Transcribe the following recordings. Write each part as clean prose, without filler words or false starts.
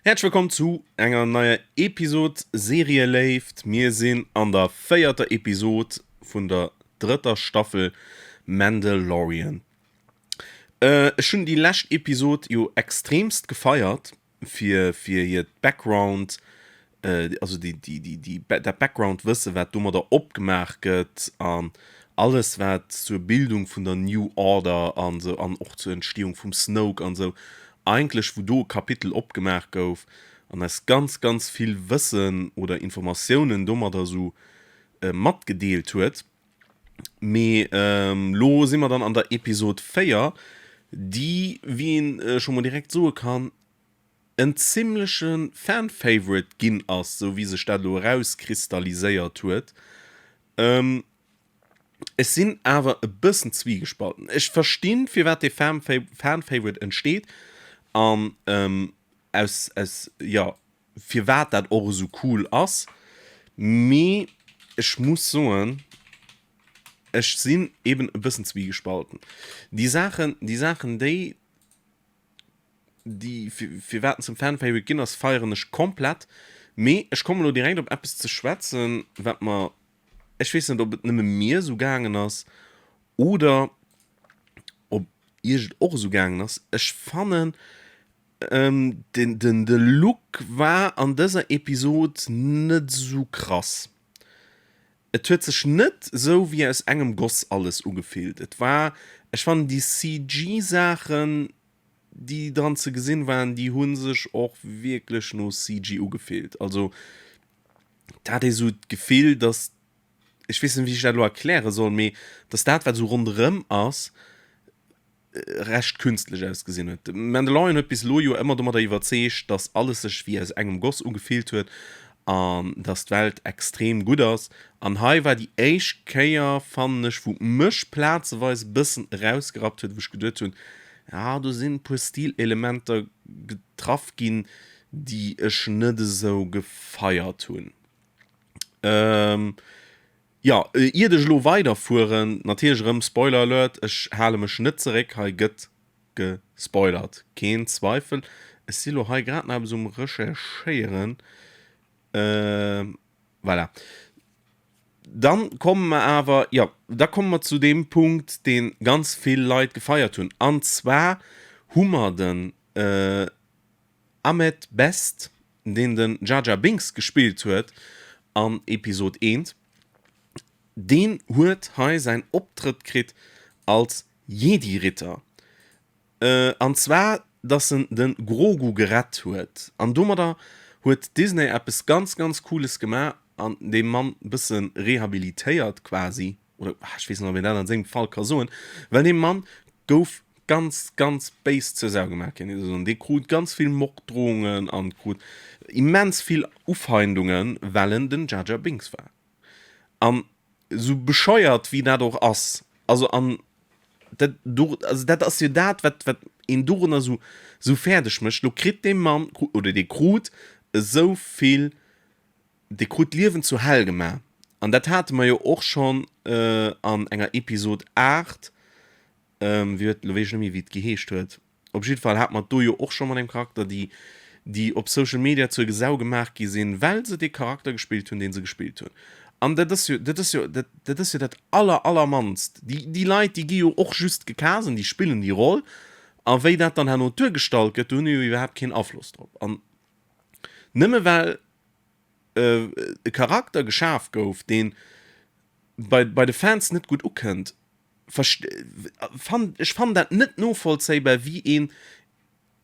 Häerzlech wëllkomm zu enger neier Episod Serieléift. Mir sinn an der véierter Episod vun der drëtter Staffel Mandalorian. Ech hunn déi lescht Episod jo extremst gefeiert. fir fir hiert Background, also déi déi déi déi dat Background-Wësse wat domadder opgemaach gëtt an alles wat zur Bildung vun der New Order an esou an och zur Entstehung vum Snoke an esou eigentlech wou do e Kapitel opgemaach gouf an eis ganz ganz vill Wëssen oder Informatiounen domadder esou matgedeelt huet. Mee lo si mer dann an der Episod 4, déi, wéi een scho mol direkt soe kann, en zimmleche Fan-Favorite ginn ass, sou wéi sech dat elo erauskristalliséiert huet. Ech sinn awer e bëssen zwiegespalten. Ech verstinn, firwat dee Fan-Favorite entsteet an aus, aus, jo, firwat dat och esou cool ass, mee ech muss soen, ech sinn eben e bëssen zwiegespalten. Déi Saachen, déi Saachen déi, déi firwat en zum Fan-Favorite ginn ass, feieren ech komplett, mee ech kommen elo direkt op eppes ze schwätzen, wat mer, ech weess net, ob et nëmme mir esou gaangen ass oder ob iech et och esou gaangen ass, ech fannen, Den den de Look war an dëser Episod net sou krass. Et huet sech net sou wéi aus engem Goss alles ugefillt. Et war, ech fannen déi CG Saachen déi dran ze gesinn waren, déi hu sech och wierklech no CG ugefillt. Also et hat ee sou d'Gefill dass, ech weess net wéi ech dat elo erkläre soll, mee dass dat wat sou ronderëm ass, recht künstlech ausgesinn huet. De Mandalorian huet bis elo jo ëmmer domadder iwwerzeegt, dass alles sech wéi aus engem Goss ugefillt huet an dass d'Welt extrem gutt ass. An hei war déi éischt Kéier, fannen ech, wou mech plazeweis e bëssen erausgerappt huet, wou ech geduet hunn, ja do sinn e puer Stilelementer getraff ginn, déi ech net esou gefeiert hunn. Jo, iert ech elo weider fueren, natierlech erëm Spoiler Alert, ech hale mech net zeréck, hei gëtt gespoilert, keen Zweifel. Ech si lo hei grad nach eppes um recherchéieren, voilà. Dann komme mer awer, jo, da komme mer zu deem Punkt, dee ganz vill Leit gefeiert hunn, an zwar hu mer den Ahmed Best, deen den Jar Jar Binks gespillt huet an Episod I, deen huet hei säin Optrëtt kritt als Jedi-Ritter. An zwar, dass en de Grogu gerett huet. An domadder huet Disney eppes ganz, ganz Cooles gemaach an dee Mann bësse rehabilitéiert quasi. oder ech weess net, ob een dat an sengem Fall ka soen, well dee Mann gouf ganz, ganz béis zur Sau gemaach, kéint ee soen. Dee krut ganz vill Morddrohungen an krut immens vill Ufeindungen, well en den Jar Jar Binks war. An esou bescheuert wéi dat och ass, also an dat do, also dat ass jo dat, wat, wat een dorunner esou, esou fäerdeg mécht. Lo kritt dee Mann, oder dee krut esou vill Dee krut d'Liewen zur Hell gemaach. An dat hate mer jo och schonn an enger Episod 8, wéi huet, elo weess ech net méi, wéi et geheescht huet. Op jidde Fall hate mer et do jo och scho mat engem Charakter, déi, déi op Social Media zur Gesau gemaach gi sinn, well se dee Charakter gespillt hunn, dee se gespillt hunn. An dat ass jo, dat ass jo, dat, dat ass jo dat aller, allermannst. Déi, déi Leit, déi gi jo och just gecast an déi spillen déi Roll. A wéi dat dann herno duergestallt gëtt, do hunn déi jo iwwerhaapt keen Afloss drop. An nëmme well e Charakter geschaf gouf, deen bei, bei de Fans net gutt ukënnt, ech fannen dat net novollzéibar, wéi ee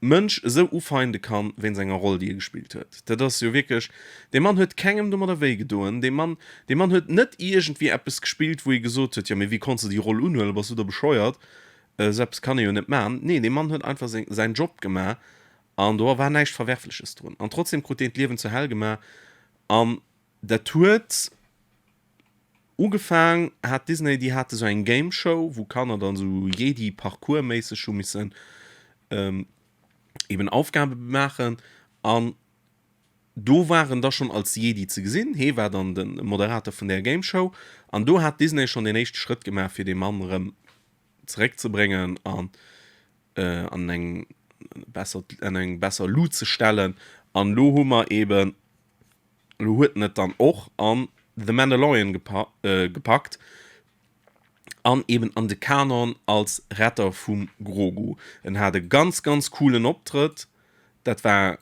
Mënsch esou ufeinde kann wéinst enger Roll, déi e gespillt huet. Dat ass jo wierklech, dee Mann huet kengem domadder wéi gedoen, dee Mann, dee Mann huet net iergendwéi eppes gespillt, wou ee gesot huet, jo mee wéi konns de déi Roll unhuelen, bass du da bescheuert, esou eppes kann ee jo net maachen. Nee, dee Mann huet einfach seng, säin Job gemaach An do war näischt Verwerfleches drun. An trotzdem krut deen d'Liewen zur Hell gemaach. An dat huet ugefaang, hat Disney, déi hate sou eng Game Show, wou Kanner dann sou Jedi-Parcours-méisseg hu missen eben Aufgabe maachen. An do war en da schonn als Jedi ze gesinn. Hee war dann de Moderator vun där Game Show. An do hat Disney schonn deen éischte Schrëtt gemaach, fir dee Mann erëm zeréckzebréngen an an eng besser an eng besser Luut ze stellen. An elo hu mer eben, elo huet en et dann och an The Mandalorian gepackt an eben an de Kanon als Retter vum Grogu. En hat e ganz, ganz coolen Optrëtt. Dat war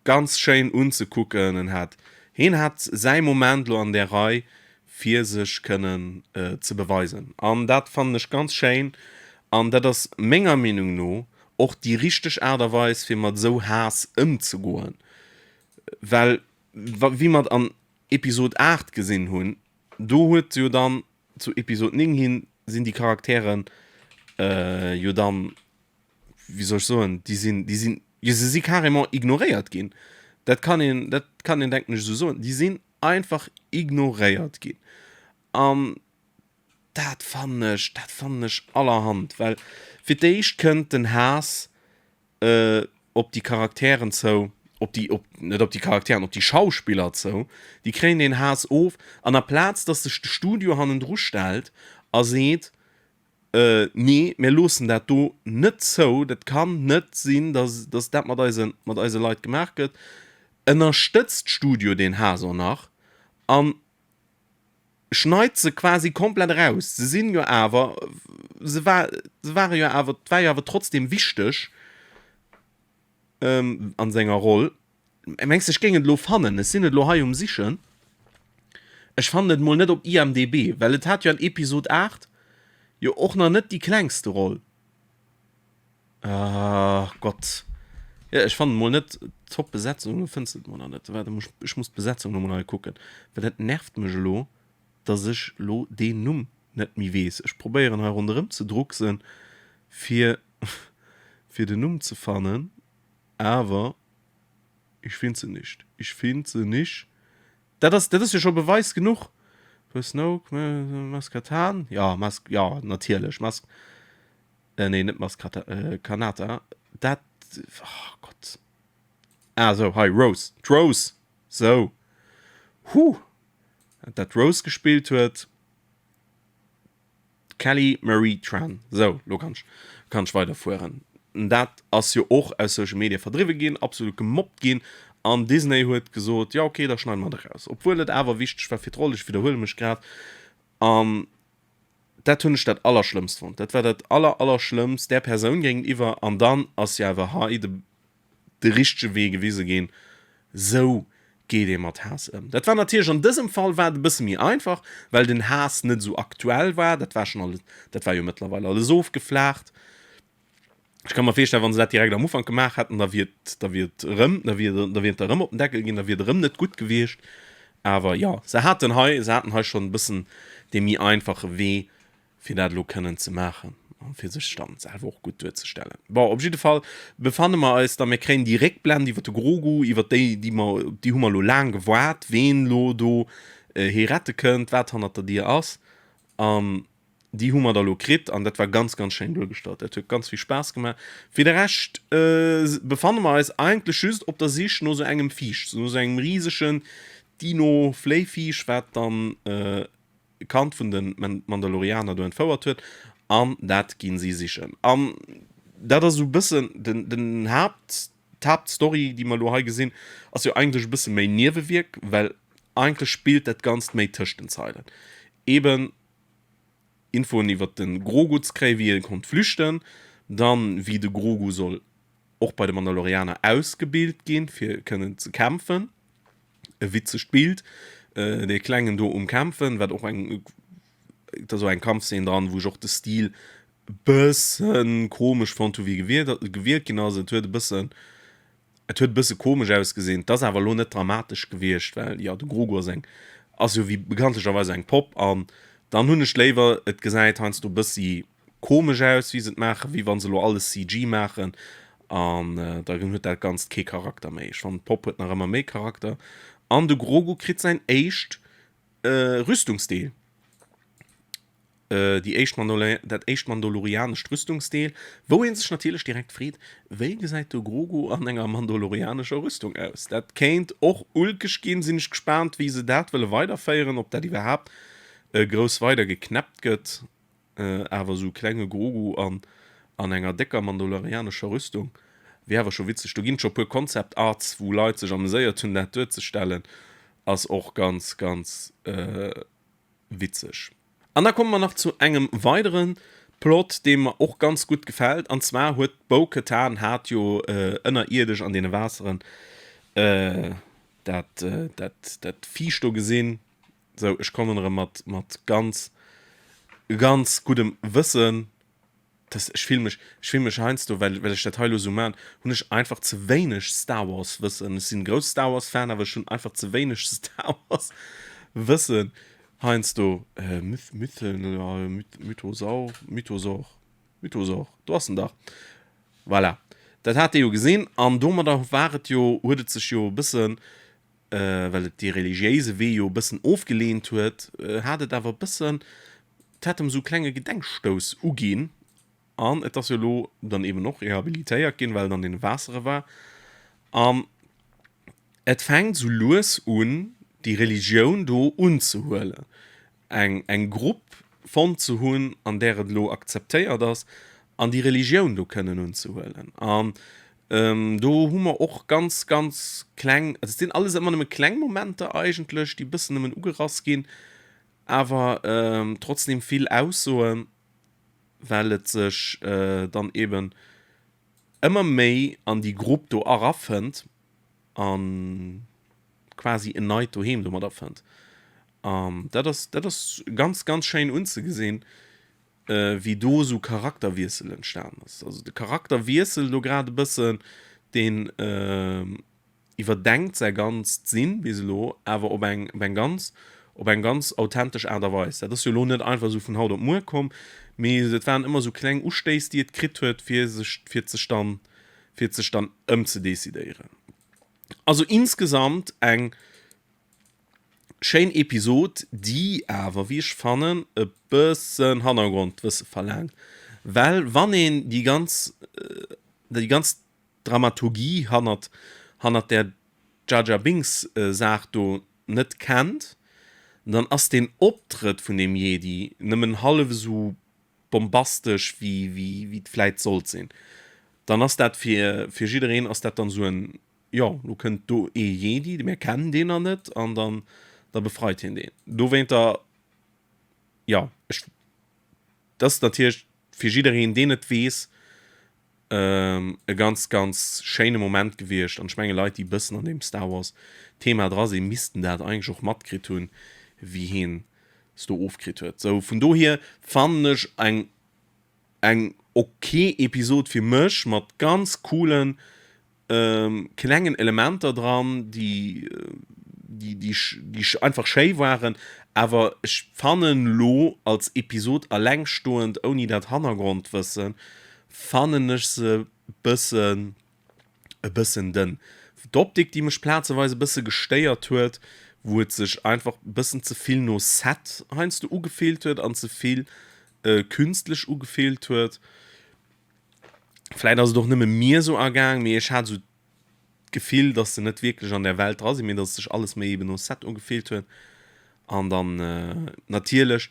ganz schéin unzekucken. En hat, heen hat säi Moment lo an där Rei fir sech kënnen ze beweisen an dat fannen ech ganz schéin an dat ass menger Meenung no och déi richteg Aart a Weis fir mat esou Haass ëmzegoen, well wéi mer et an Episod 8 gesinn hunn, do huet jo dann zu Episod 9 hin sinn déi Charakteren jo dann wéi soll ech soen, déi sinn, déi sinn, jo se si carrément ignoréiert ginn. Dat kann een, dat kann een denken ech esou soen. Déi sinn einfach ignoréiert ginn. An dat fannen ech, dat fannen ech allerhand, well fir d'éischt kënnt den Haass op déi Charakteren zou, op déi, op, net op déi Charakteren, op déi Schauspiller zou, déi kréien deen Haass of an aplaz datt sech de Studio hannendru stellt a seet, Nee, mir loossen dat do net zou. Dat kann net sinn, dass, dass dat mat eise, mat eise Leit gemaach gëtt. Ënnerstëtzt d'Studio deen Haass och nach a schneit se quasi komplett eraus. Se sinn jo awer, se war, se ware jo awer, et war jo awer trotzdem wichteg an senger Roll. Mengs de ech géing et elo fannen? Ech sinn et elo hei um sichen. Ech fannen et mol net op IMDb, well et hat jo an Episod 8 jo och nach net déi klengste Roll. Ach Gott. Jo, ech fannen mol net d'Top Besetzung, do fënns de et mol nach net. Waart, ech muss d'Besetzung elo mol hei kucken, well dat nervt mech elo, dass ech elo deen Numm net méi weess. Ech probéieren hei ronderëm ze drucksen, fir fir den Numm ze fannen. Awer ich find se nicht. Ich find se nicht. Dat ass, dat ass jo scho Beweis genuch. Wou Snoke, Maz Katan, ja, Maz, ja, natierlech, Maz, äh, nee, net Maz Kata, äh, Kanata, dat, oh Gott. Ah, sou, hei, Rose, d'Rose, sou, huh, dat d'Rose gespillt huet. Kelly Marie Tran, Sou, lo kann ech, kann ech weiderfueren. Dat ass jo och aus Social Media verdriwwe ginn, absolut gemobbt ginn an Disney huet gesot, jo ok, da schneide mer et eraus. Obwuel et awer wichteg war fir d'Roll, ech widderhuele mech grad. An dat hunn ech dat Allerschlëmmst fonnt. Dat war dat Aller, Allerschlëmmst där Persoun géintiwwer. An dann ass jo awer hei de de richtege Wee gewise ginn, sou geet ee mat Haass ëm. Dat war natierlech an dësem Fall war et e bësse méi einfach, well den Haass net esou aktuell war, dat war schonn alles, dat war jo mëttlerweil alles ofgeflaacht. Ech ka mer virstellen, wa se dat direkt am Ufank gemaach hätten, da wier et, da wier et erëm, da wier, da wier et der erëm op den Deckel ginn, da wier et erëm net gutt gewiescht. Awer jo, se haten hei, se haten hei schonn e bëssen dee méi einfache Wee fir dat elo kënnen ze maachen a fir sech dann selwer och gutt duerzestellen. Bon, op jidde Fall befanne mer eis da, mir kréien déi Réckblend iwwer de Grogu, iwwer déi, déi mer, op déi hu mer elo laang gewaart, ween elo do hee rette kënnt, wat hannert der Dier ass. An déi hu mer da elo kritt an dat war ganz, ganz schéin duergestallt. Dat huet ganz vill Spaass gemaach. Fir de Rescht befanne mer eis eigentlech just op der Sich no sou engem Viech, no sou engem risegen Dino-Fléiviech, wat dann Kand vun de Mandalorianer do entfouert huet an dat ginn si sichen. An dat ass esou e bëssen den, den Haapt, d'Haaptstory, déi mer elo hei gesinn, ass jo eigentlech e bësse méi Niewewierk, well eigentlech spillt dat Ganzt méi tëscht den Zeilen. Eben Infoen iwwert de Grogu ze kréien, wéi e konnt flüchten, dann wéi de Grogu soll och bei de Mandalorianer ausgebilt ginn, fir kënnen ze kämpfen. E witzegt Bild, dee Klengen do um Kämpfen, wat och eng, et ass och eng Kampfszene dran, wou ech och de Stil e bësse komesch fonnt hu wéi gewielt, gewielt ginn ass. Et huet e bëssen, et huet e bësse komesch ausgesinn. Et ass awer elo net dramatesch gewiescht, well jo, de Grogu ass eng, ass jo wéi bekanntlecherweis eng Popp an dann hunn ech léiwer, et gesäit heiansdo e bëssi komesch aus wéi se et maachen, wéi wann se elo alles CG maachen an da huet dat Ganzt kee Charakter méi. Ech fannen d'Popp huet nach ëmmer méi Charakter an de Grogu kritt säin éischt Rüstungsdeel, déi éischt Mandalor dat éischt mandalorianescht Rüstungsdeel, wou ee sech natierlech direkt freet, wéi gesäit de Grogu an enger mandalorianescher Rüstung aus? Dat kéint och ulkeg ginn, sinn ech gespaant wéi se dat wëlle weiderféieren, ob dat iwwerhaapt grouss weider geknäppt gëtt. Awer sou klenge Grogu an an enger décker mandalorianescher Rüstung. Wier awer scho witzeg. Do ginn et scho puer Concept Arts, wou Leit sech ameséiert hunn, dat duerzestellen. Ass och ganz, ganz witzeg. An da komme mer nach zu engem weidere Plot, dee mer och ganz gutt gefält. An zwar huet d'Bo-Katan hat jo ënnerierdesch an deene Waasseren dat, dat, dat Viech do gesinn. Sou, ech kommen erëm mat, mat ganz, ganz guddem Wëssen. Dass, ech fill mech, ech fill mech heiansdo, well, well ech dat hei elo esou man, hunn ech einfach ze wéineg Star Wars Wëssen. Ech sinn grouss Star Wars Fan, awer ech hunn einfach ze wéineg Star Wars Wëssen heiansdo. Myth, Mythen, Myth, Mythosaur, Mythosaur, Mythosaur, do ass en dach. Voilà, dat hat ee jo gesinn an domadder war et jo, huet et sech jo e bëssen well et dee religiéise Wee jo e bëssen ofgeleent huet, hat et awer e bëssen, et hat em esou e klenge Gedenkstouss uginn an et ass jo elo dann eben och rehabilitéiert ginn, well et an deene Waassere war an et fänkt esou lues un, déi Religioun do unzehuelen, eng eng Grupp fonnt ze hunn, an där et elo akzeptéiert ass, an déi Religioun do kënnen unzehuelen. An do hu mer och ganz, ganz kleng, also et sinn alles ëmmer nëmme kleng Momenter eigentlech, déi e bëssen nëmmen ugerass ginn, awer trotzdem vill aussoen, well et sech dann eben ëmmer méi an déi Grupp do erafënnt an quasi en neit Doheem domadder fënnt. An dat ass, dat ass ganz, ganz schéin unzegesinn, wéi do esou Charakterwiessel entstan ass. Also de Charakterwiessel do grad e bëssen, deen iwwerdenkt säi ganzt Sinn bis elo, awer op eng, op eng ganz, op eng ganz authentesch Aart a Weis. Dat ass jo elo net einfach esou vun haut op muer komm, mee et waren ëmmer esou kleng Ustéiss, déi et kritt huet, fir sech, fir sech dann, fir sech dann ëmzedecidéieren. Also insgesamt eng schéin Episod, déi awer, wéi ech fannen, e bëssen Hannergrondwësse verlaangt, well wann een déi ganz, déi ganz Dramaturgie hannert, hannert där Jar Jar Binks Saach do net kennt, dann ass deen Optrëtt vun deem Jedi nëmmen hallef esou bombastesch wéi, wéi, wéi et vläit sollt sinn. Dann ass dat fir, fir jiddereen ass dat dann esou en, jo, lo kënnt do ee Jedi, mir kennen deen nach net, an dann, da befreit hien deen. Dowéinter, jo, ech, dat ass natierlech fir jiddereen, deen et weess, e ganz, ganz schéine Moment gewiescht. An ech menge Leit, déi e bëssen an deem Star Wars Thema dra sinn, missten dat eigentlech och matkritt hunn, wéi hien s do ofkritt huet. Sou, vun dohier fannen ech eng eng ok Episod fir mech mat ganz coolen klengen Elementer dran, déi déi déi einfach schéi waren, awer ech fannen lo als Episod allengstoend ouni dat Hannergrondwëssen fannen ech se bëssen e bëssen dënn. D'Optik, déi mech plazeweis e bësse gestéiert huet, wou et sech einfach e bëssen ze vill no Set heiansdo ugefillt huet an ze vill künstlech ugefillt huet. Vläit ass et och nëmme mir esou ergaang, mee ech hat esou d'Gefill, dass se net wierklech an där Welt dra sinn, mee dass sech alles méi eben no Set ugefillt huet. An dann natierlech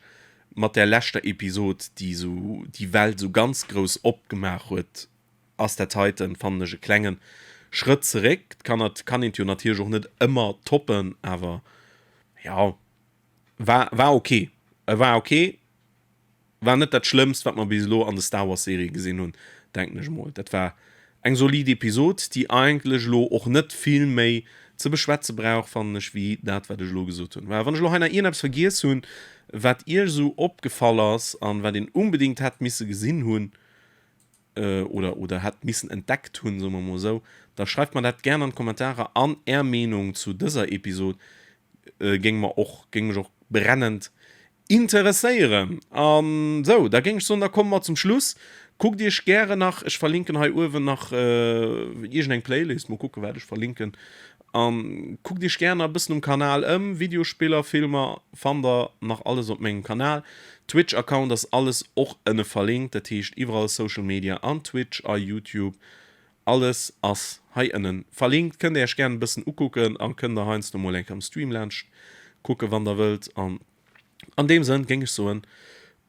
mat där leschter Episod, déi esou déi Welt esou ganz grouss opgemaach huet, ass dat heiten, fannen ech, e klengen Schrëtt zeréck. Kann kann een jo natierlech och net ëmmer toppen, awer jo, war war ok, war ok. War net dat schlëmmst wat mer bis elo an de Star Wars Serie gesinn hunn, denken ech mol. Dat war eng solid Episod, déi eigentlech elo och net vill méi ze beschwätze brauch, fannen ech, wéi dat wat ech elo gesot hunn. Voilà, wann ech elo hei nach iergendeppes vergiess hunn, wat iech esou opgefall ass an wat een unbedingt hätt misse gesinn hunn, oder oder hätt missen entdeckt hunn, soe mer mol esou, da schreift mer dat gären an d'Kommentarer an är Meenung zu dëser Episod géing mer och, géing mech och brennend interesséieren. An sou, da géing ech soen, da komme mer zum Schluss. Kuckt iech gären nach, ech verlinken hei uewen nach iergendeng Playlist, mol kucke wat ech verlinken, an kuckt iech gären nach e bëssen um Kanal ëm, Videospiller, Filmer fannt der nach alles op mengem Kanal. Twitch Account ass alles och ënne verlinkt, dat heescht iwwerall Social Media an Twitch a Youtube Alles ass hei ënnen verlinkt, kënnt der iech gären e bëssen ukucken an kënnt der heiansdo mol eng Kéier am Stream laanscht kucken wann der wëllt. An an deem Sënn géing ech soen.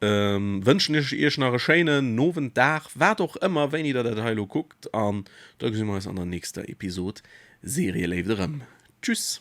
Wënschen ech iech nach e schéinen Nowend, Dag, wat och ëmmer, wéini der dat hei elo kuckt an da gesi mer eis an der nächster Episod Serieléift erëm. Tschüss!